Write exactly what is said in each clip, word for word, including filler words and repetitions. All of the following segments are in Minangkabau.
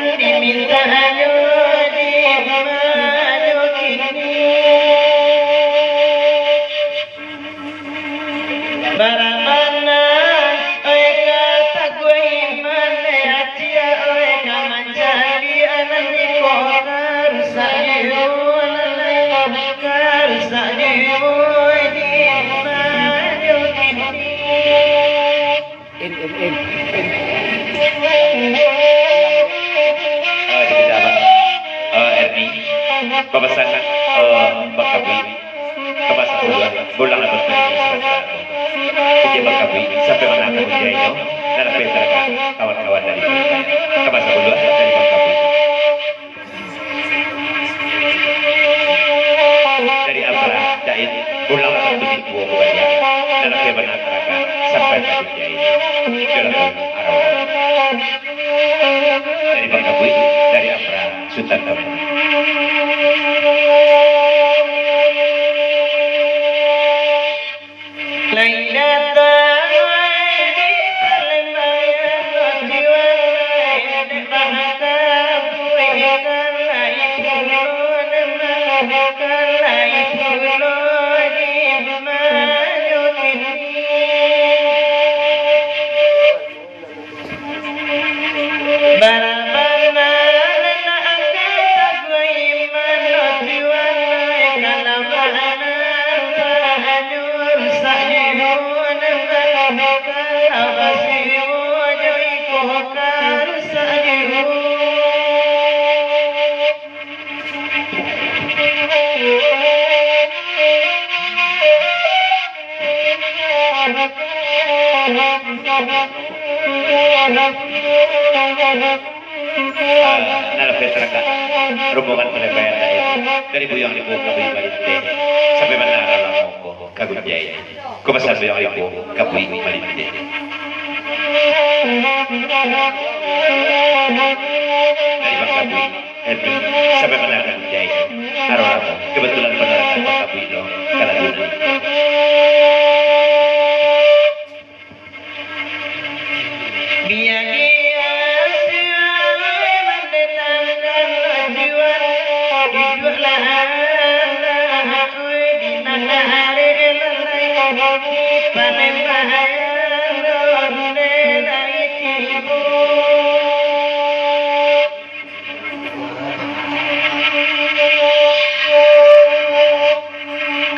Dimintaanyo di mano kini? Barabana, oi ka taguah iman, aciak, oi ka mancari anak iko, ka rusak jiwa, ka rusak jiwa di mano kini? In, in, in, in. Ah, di kita, Pak. Ah, Erni. Bapasan, ah, Bang Kabui. Ka Pasar Buah. Bulang lah bertemu. Ije Bang Kabui. Sampai mana aku menjadi, no? Dan sampai terangkan kawan-kawan dari Bang Kabui. Ka Pasar Buah dari Bang Kabui. Dari Ambra, Dain, pulang satu minggu kemudian, dan dia benar terangkan sampai ke Binjai. Jalan Arau. Dari Bangkabui, dari Ambra, Sutan Tamu. Lai datang di Palembang, tujuan lai dek Bangkabui, kan lai pulo, kan lai pulo di Manyu Kini. Barabana nak angkek sabuah iman, tujuan lai ka lamak nampak, hanyur sajiduan, kalau basiwo jo iko ka rusak jiwa. Ah, nan lah terangkan rombongan Palembang Dain, dari Buyuang Limbo ka Buyuang Malinte, sampai mana rala mongko ka Binjai. Ko pasan Buyuang Limbo ka Buyuang Malinte. Dari Bangkabui, Erni, sampai mana ka Binjai. Arwah, kebetulan penerangan Bangkabui lo, kalau guna. Biar dia selalu menenangkan tujuan, duduklah anak di mana hari lalai, di Palembang ronde lai tibo.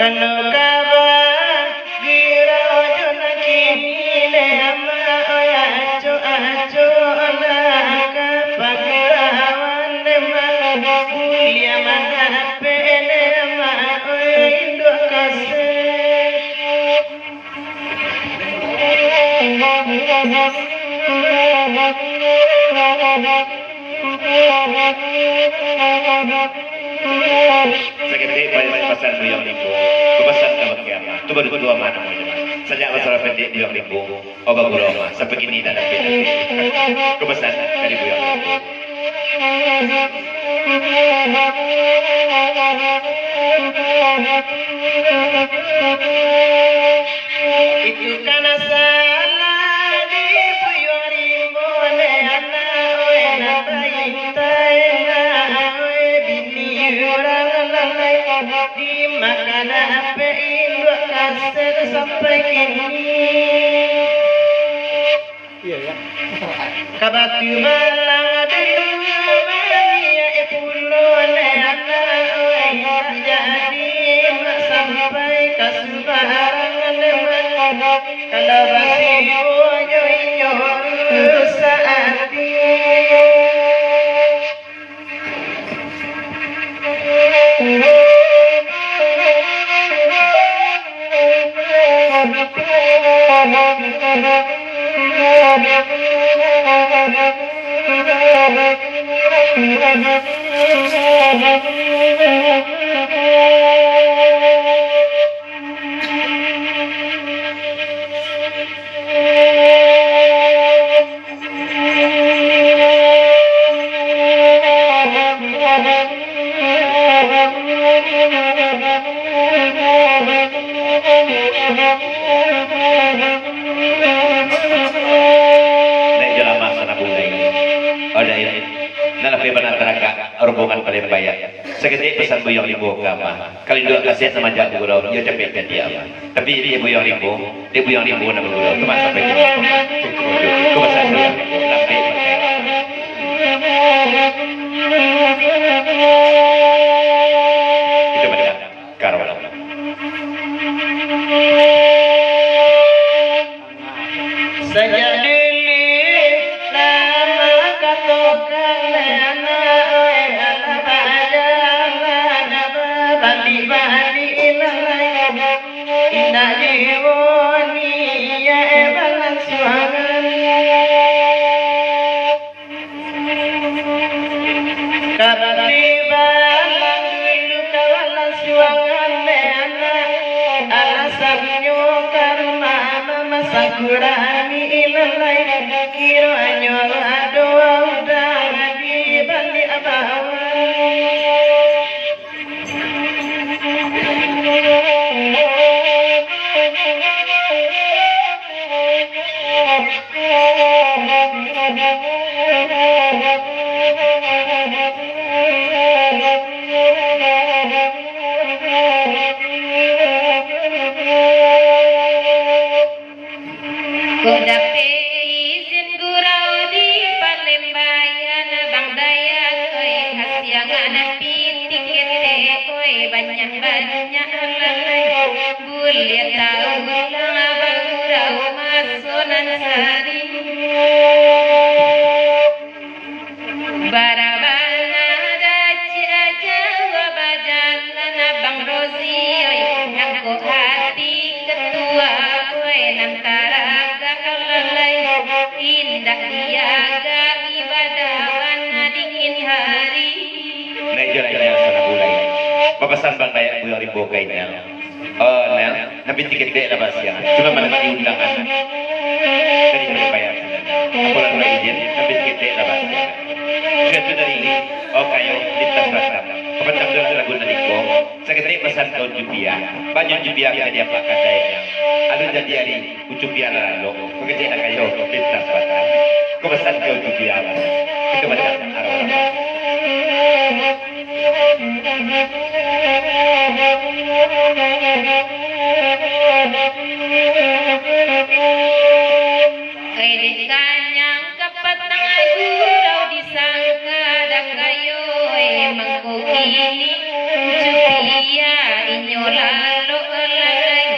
Kano kaba, girau jo nan kini, dek amak, oya, acok-acok lah ka pagirawan, dek amak, buliah mandapek, dek amak, oya, induak kasek. Saketek pasan Buyuang Limbo, bapasan ka Bangke Ama, tu baru tuo ma namonyo. Sajak masalah pendek Buyuang Limbo, oh, baguru ama, sampai kini tak dapat. Bapasan dari Buyuang Limbo. Itu kan salah di Buyuang Limbo, dek anak, oe, nan baintai, nak, oe, bini urang lalai, di ma ka dapek induak kasek sampai kini. Iyo, iyo. Ka batu balang dulu, baliak pulo, dek anak, wai, tak jadi, mak, sampai ka subarang, dek mak. Kalau basiwo jo inyo rusak ati. Naik jalan masa nak bulai. Ada ini. Saketek pasan Buyuang Rimbo ka amah. Kalau indak kasian samo jak bagurau, iyo capek jadi amah. Tapi dek Buyuang Rimbo, dek Buyuang Rimbo nan bagurau, tu mah sampai kini. Ko pasan Buyuang Rimbo, lambek pakai. Itu benar. Karawa. Sajak dulu lah mangatokan anak, oi, alah bajalan babaliak-baliak lah lai. Indak jiwo ni, iyo, eh, balansuangan. Karati balang dulu kawalan suangan dek anak, alasannyo ka rumah mamasak urang ilalai, kironyo ado urang di baliak bawah. Kok dapek izin gurau di Palembang, Bang Dayak, oi, kasiangan pitik ketek, oi, banyak-banyak lah lai. Buliah taulang bagurau maso nan sari. Bara bana dacik aja wa bajalan Abang Rozi, oi, nangko hati ketua, oi, nan taragak lalai, indak diagak ibadah wana dingin hari. Naik jo lah Inal, sanak bulai. Bapasan Bang Dayak Buyuang Rimbo ka Inal. Oh, Nel, nan pitik ketek lah basiangan. Cuma malam ni undangan dari Palembang. Apo lah izin, nan pitik ketek lah basiangan. Sudah tu dari ini, oh, kayo, lintas batam. Kapatang tu lah lagu nan iko. Saketek pasan ka Ucup Pia. Banyak Ucup Pia ka diapakan dayanya. Alun jadi ari, Ucup Pia lah lalok. Pakecek lah kayo, lintas batam. Ko pasan ka Ucup Pia lah. Kito batam, arah-arah. Oi, dek kanyang kapatang gurau disangka dakayo, oi, mangko kini Ucup Pia inyo lalok lai.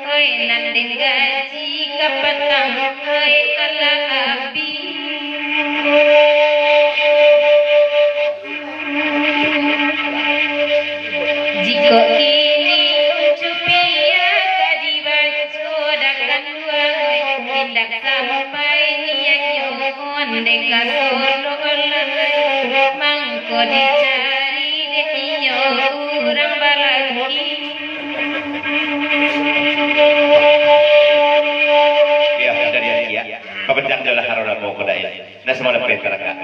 Oi, nan dek gaji kapatang, oi, alah abih. Jikok kini Ucup Pia ka dibaco dakan duang, indak sampai niaiknyo onde ka Solok lai, mangko dicari dek inyo urang balaki. Iyo, dari Akia. Papanjang jo lah haro lamo ko dai. Nah, samo dapek taragak.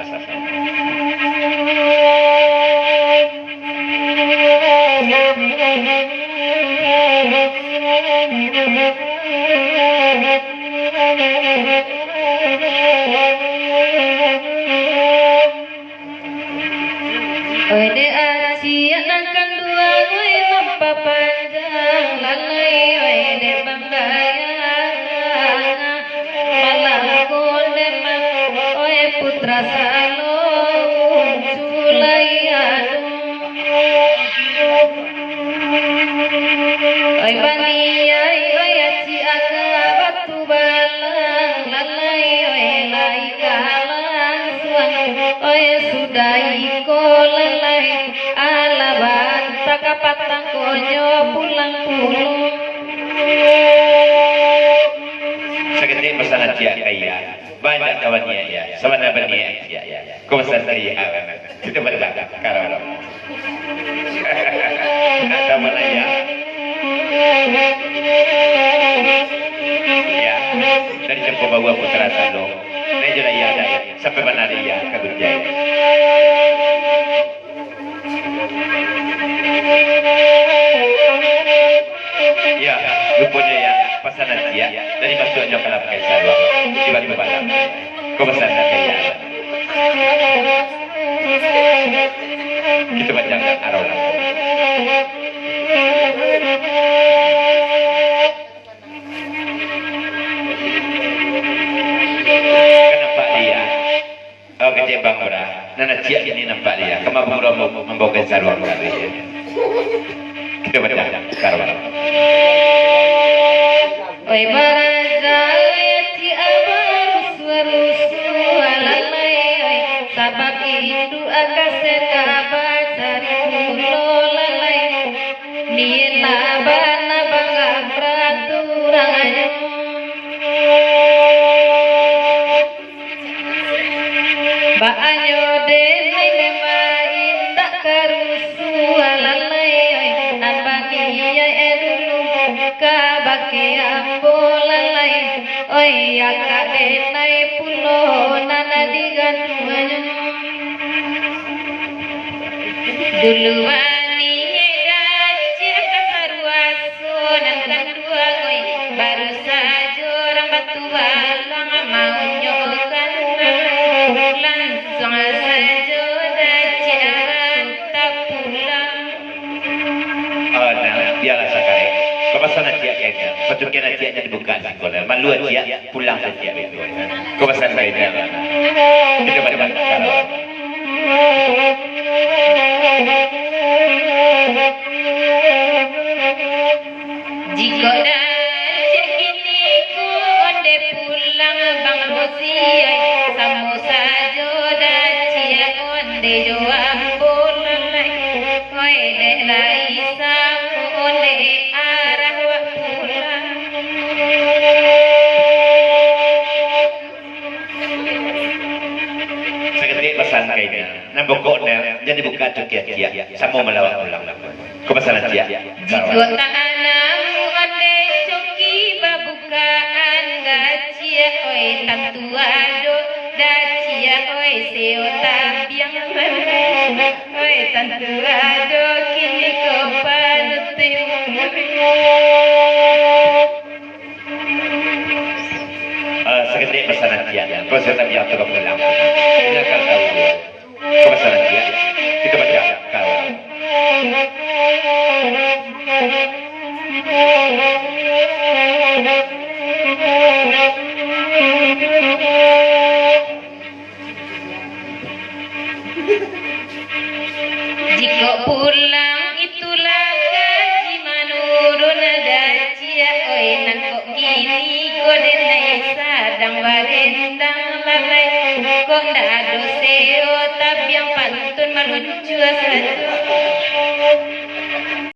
Oi dek aciak nan kanduang, oi, nampak panjang lalai, oi, dek bang dayang. Malam ko dek bang, oi, putra salo, Ucup lai ado. Oi, baniai, oi, aciak agak batu balang, lalai, oi, lai kalang suang, oi, sudah iko lalai, alah bantang kapatang ko nyo pulang-pulang. Saketek pasan aciak ka Iya. Banyak kawan niaik, Iya. Sabana baniaik, Iya. Ko pasan ka Iya. Kito baca, kalau. Nak tahu mana, Iya? Iya. Dari Cempaka Bawua Putra Salo. Naik jo lah, Iya, dah, Iya. Sampai mana ada, Iya, ka Gunjai. Iyo, lupo nyo, Iya, pasan aciak, iyo. Dari masuaknyo ka Lampeh Saruang, di Batu Balang. Ko pasan ka Iya. Kito baca. Arau. Kan nampak dia. Oh, kecek bang, bra. Nan ciek ini nampak dia. Kama bang, bra, mambaokan saruang tadi. Kita baca. Karuan. Oi, baraja, oi, ciek barusuah-rusuah lalai, oi. Sabab induak ka bacari pulo lalai. Nian lah bana bangga paraturannyo. Baa nyo denai dema indak karusuah lalai, nan baniaik dulu ka bakeh ambo lalai, oi, akak denai pulo nan diganduangnyo. Dulu baniaik dacik ka saruaso nan kandua, oi, baru sajo urang batu balang maunyokan, lansuang sajo dacik rantap pulang. Oh, nah, bialah sakarek. Kau pasal ciek kainyo. Patukian ciek jan dibuka sikola. Malu ciek, pulang ciek itu. Kau pasal kainyo. Kita balik. Jikok dacik kini ko onde pulang Bang Rozi, samo sajo dacik onde jo ambo lalai. Oi, dek lai samo onde arah wak pulang. Saketek pasan kainyo. Nan bokok nan, jan dibuka tu ciek-ciek. Samo malawak pulang. Ko pasan ciek. Jikok tanam onde coki babukaan dacik, oi, tantu ado dacik, oi, seo tabiang. Oi, tantu ado kini ko panutuik. Ah, saketek pasan ciek. Ko seo tabiang tu ka pulang. Inyo ka tahu. Ko pasan ciek. Kita baca. Kawan. Jikok pulang itulah kaji manurun dacik, oi, nan kok kini ko denai sadang barendang lalai, kok ndak ado seo tabiang pantun maluncua sajo.